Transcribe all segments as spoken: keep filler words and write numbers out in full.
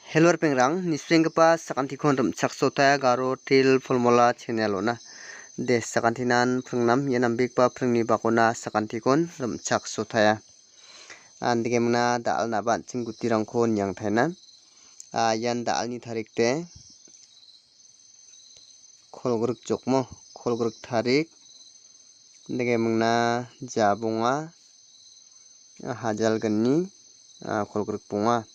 Hello, ripengrang, nisenggipa sakantikon rim·chaksotaia Garo Til Polmola channel-ona. De, sakantinan pringnam, ia nambegipa pringni bakona sakantikon rim·chaksotaia. Andike mingna da·alnaba an·ching gutirangko niangtaina. Ah, ian da·alni tarikde kolgrik jokmo, kolgrik tarik. Andike mingna jabonga, ah, hajalgni, ah, kolgrik bonga.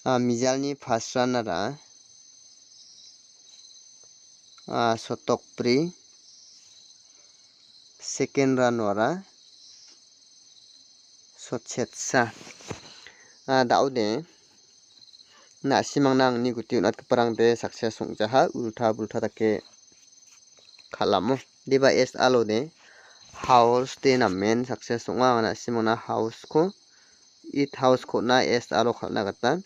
Ah, mijalni first round-ara, ah, sotokbri, second round-ara sotsetsa. Ah, da·ode, na·simangna angni guti on·atgiparangde success ong·jaha, ulta bulta dake kal·amo. Deba S R-ode house-de namen success ong·a, anga na·simangna house-ko, eight house-ko on·a S R-o kal·na gita.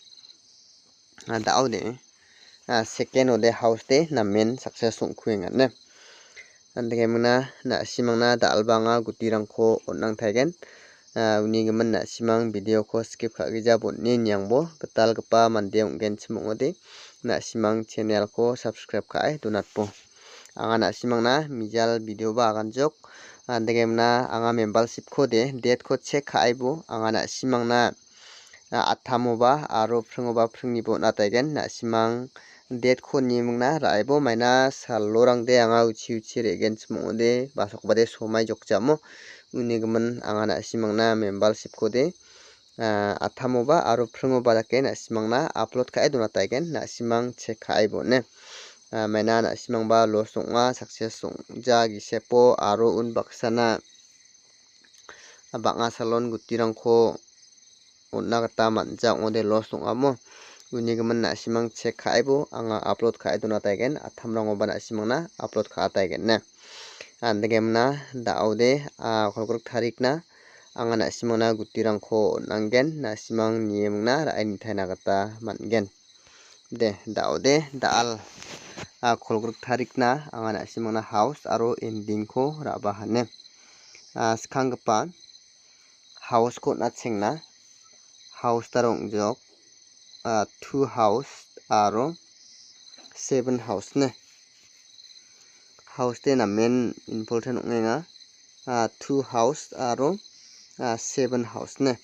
Ah, da·ode, ah, second-ode house-de namen success ong·kuenga ine. Andike mingna na·simangna da·alba anga gutirangko on·nangtaigen. Ah, uni gimin na·simang video-ko skip ka·gija bon·e niangbo, gitalgipa mande ong·genchim ong·ode, na·simang channel-ko subscribe ka·e donatbo. Anga na·simangna mijal video-ba aganjok. Andike mingna anga membership-kode date-ko check ka·aibo, anga na·simangna, ah, atamoba aro pringoba pringnibo on·ataigen, na·simang date-ko nimingna ra·ebo, maina salorangde anga uchi uchi re·genchim ong·ode, basokbade somai jokjamo. Uni gimin anga na·simangna membership-kode, ah, atamoba aro pringoba dake na·simangna upload ka·e donataigen, na·simang check ka·aibo ine. Ah, maina na·simangba loss ong·a, success ong·ja gisepo aro unbaksana bang·a salon gutirangko on·na gita man·ja ong·ode loss ong·amo. Uni gimin na·simang check ka·aibo anga upload ka·e donataigen, atamrangoba na·simangna upload ka·ataigen ine. Andike mingna da·ode, ah, kolgrik tarikna anga na·simangna gutirangko on·angen, na·simang nie mingna ra·e nitaina gita man·gen. De, da·ode, da·al, ah, kolgrik tarikna anga na·simangna house aro ending-ko ra·bahane. Ah, skanggipa house-ko on·atchengna, house-tara ong·jok, ah, two house aro seven house ine. House-de namen important ong·enga. Ah, two house aro, ah, seven house ine.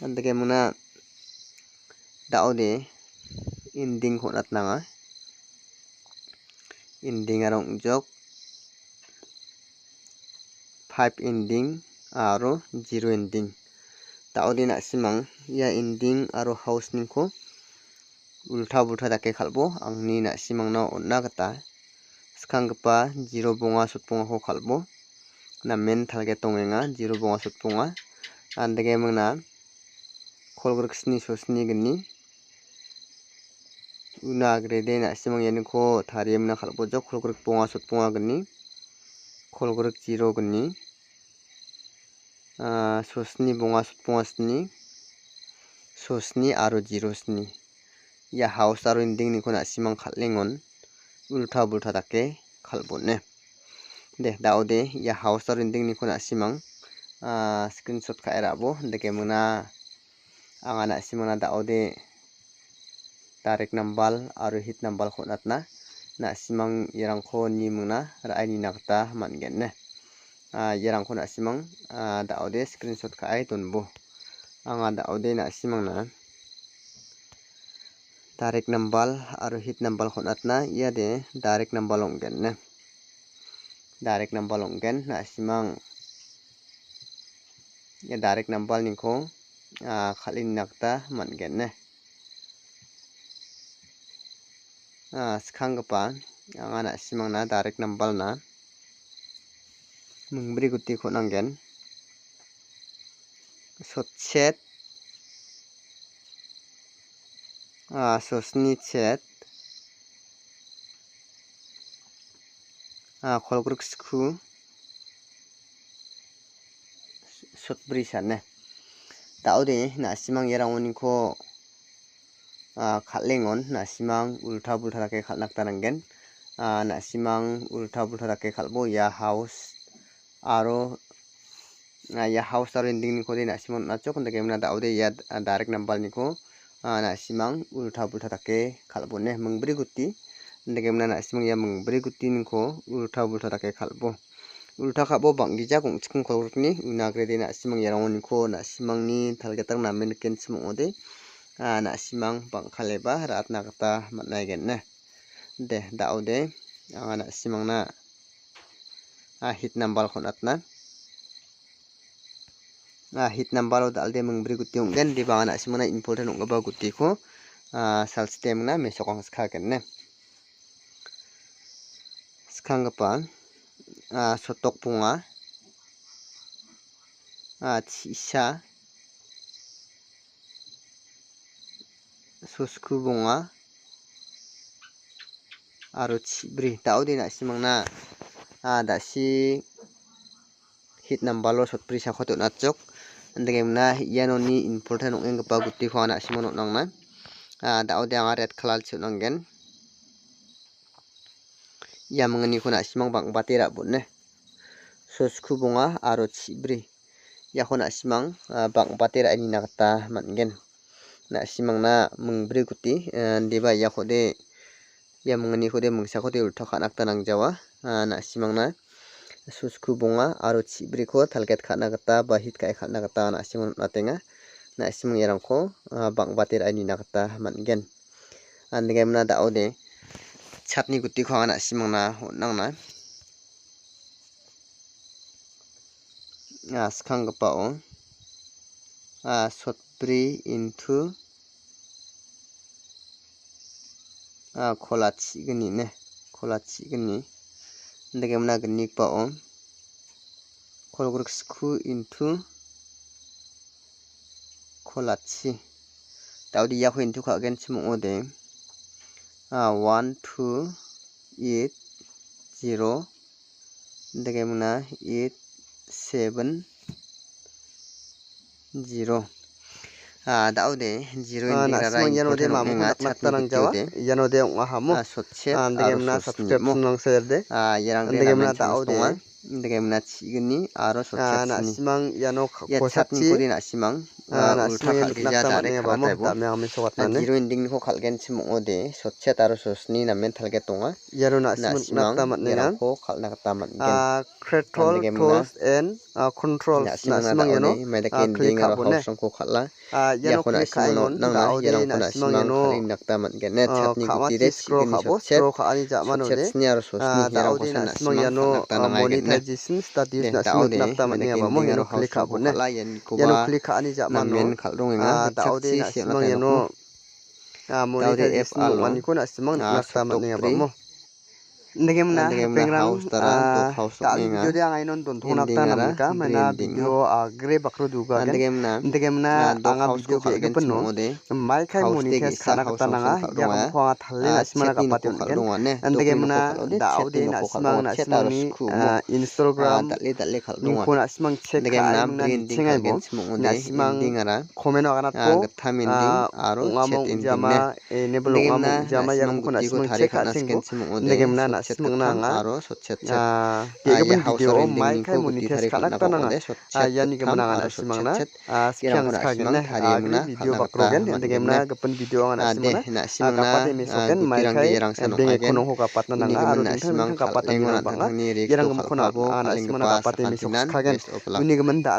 Andike mingna da·ode ending-ko on·atnanga. Ending-ara ong·jok five ending aro zero ending. Da·ode na·simang ia ending aro house-ningko ulta bulta dake kal·bo, angni na·simangna on·na gita skanggipa zero bonga sotbongako kal·bo. Namen target dongenga, zero bonga sotbonga. Andike mingna kolgrik sni sosni gni. Una agrede na·simang ianiko tarie mingna kal·bojok, kolgrik bonga sotbonga gni, kolgrik zero gni, ah, sosni bonga sotbonga sni, sosni aro zero sni. Ia house aro ending-niko na·simang kal·engon ulta bulta dake kal·bone. De, da·ode ia house aro ending-niko na·simang, ah, screenshot ka·e ra·bo. Andike mingna anga na·simangna da·ode direct nambal aro hit nambalko on·atna na·simang iarangko nimingna ra·e nina gita man·gen ine. Ah, iarangko na·simang, ah, da·ode screenshot ka·e donbo. Anga da·ode na·simangna direct nambal aro hit nambalko on·atna, iade direct nambal ong·gen ine. Direct nambal ong·gen, na·simang ia direct nambalniko, ah, kal·e nina gita man·gen ine. Ah, skanggipa, anga na·simangna direct nambalna mingbri gutiko on·angen. Sotset, ah, sosni chet, ah, kolgrik sku, sotbri sane. Da·ode na·simang iarangoniko, ah, kal·engon, na·simang ulta bulta dake kal·na gita nanggen. Ah, na·simang ulta bulta dake kal·bo ia house aro, ah, ia house aro ending-nikode na·simang on·achok, indake mingna da·ode ia, ah, direct nambalniko ah, na·simang ulta bulta dake kal·bone mingbri guti. Indakemna na·simang ia mingbri gutiningko ulta bulta dake kal·bo. Ulta ka·bo bang·gija gongchikni kolgrikni una agrede na·simang iarangoniko na·simangni talgitang namen nikenchim ong·ode, ah, na·simang bang·kaleba ra·atna gita man·aigen. De, da·ode anga na·simangna, ah, hit nambalko on·atna. Ah, hit nambalo dal·de mingbri guti ong·gen, deba anga na·simangna important ong·gipa gutiko, ah, salchitemingna mesokangskagenne. Skanggipa, ah, sotok bonga, ah, chi·sa, sosku bonga aro chi·bri. Da·ode na·simangna, ah, da·si hit nambalo sotbri sako on·atjok. Indakemna ianoni important ong·enggipa gutiko anga na·simang on·angna. Ah, da·ode anga red kalalchi on·angen. Ia mingniko na·simang bang·bate ra·bone. Sosku bonga aro chi·bri. Iako na·simang, ah, bang·bate ra·e nina gita man·gen. Na·simangna mingbri guti, ah, deba iakode, ia mingnikode mingsakode ulta ka·na gita nangjawa. Ah, na·simangna sosku bonga aro chi·briko talget ka·na gita ba hit ka·e ka·na gita na·simang on·atenga. Na·simang iarangko, ah, bang·bate ra·e nina gita man·gen. Andegemna da·ode chatni gutiko anga na·simangna on·angna. Ah, skanggipao, ah, sotbri into, ah, kolachi gni ne, kolachi gni. Andegemna gnipao, kolgriksku into kolachi. Da·ode iako into ka·genchim ong·ode, ah, one two eight zero, andegemna eight seven zero. Ah, da·ode zero. Ah, ending rara na·simang ianode important ong·enga, chatni gutiode. Ianode ong·ahamo. Ah, sotchet aro sosni amo. Ah, iarang andegemna da·ode. Andegemna chi·gni aro sotchet sni. Na·simang iano ia chatni kode na·simang, ah, ulta ka·gija dare ka·ataibo. Ah, zero ending-niko kal·genchim ong·ode, sotchet aro sosni namen target donga. Iano na·simang iarangko kal·na gita man·gen. Ah, Creator Tools and, ah, Controls. Na·simang iano, ah, click ka·bone. Ah, iako na·simang on·angna, iarangko na·simang kal·na gita man·gen. Ne, chatni gutide scroll ka·bo, scroll ka·ani ja·mano de. Sotchet sni aro sosni, ah, iarangkosa na·simang kal·na gita man·gen. Ne, da·ode, na·simang iano click ka·bone. Iano click ka·ani ja·mano, ah, da·ode na·simang iano, ah, monetization ong·aniko na·simang nikna gita man·enga ba mo. Andegemna ripengrang, ah, da·al video de anga iano dontongna gita namnika, maina video, ah, gre bakro dugagen. Andegemna anga video ge·gipino maikai monetize ka·na gita nanga, iako anga tale na·simana gapate on·gen. Andegemna da·ode na·simang na·simangni, ah, Instagram link-ko na·simang check ka·e mingna nichengaibo. Na·simang comment-o aganatbo, ah, ong·amo ong·jama, enable ong·amo ong·jama, iarangko na·simang check ka·chengbo. Andegemna na·simangna anga, ah, ge·gipin video-o maikai monetize ka·na gita nanga. Ah, iani gimin anga na·simangna, ah, skiang skagene, ah, gri video bakrogen, andegemna gipin video anga na·simangna, ah, gapate mesoken, maikai, eh, beng account-ko gapatna nanga, aro dingtang dingtang gapatna nirang bang·a. Iarang gimikkon anga na·simangna gapate mesok skagen. Uni gimin da·al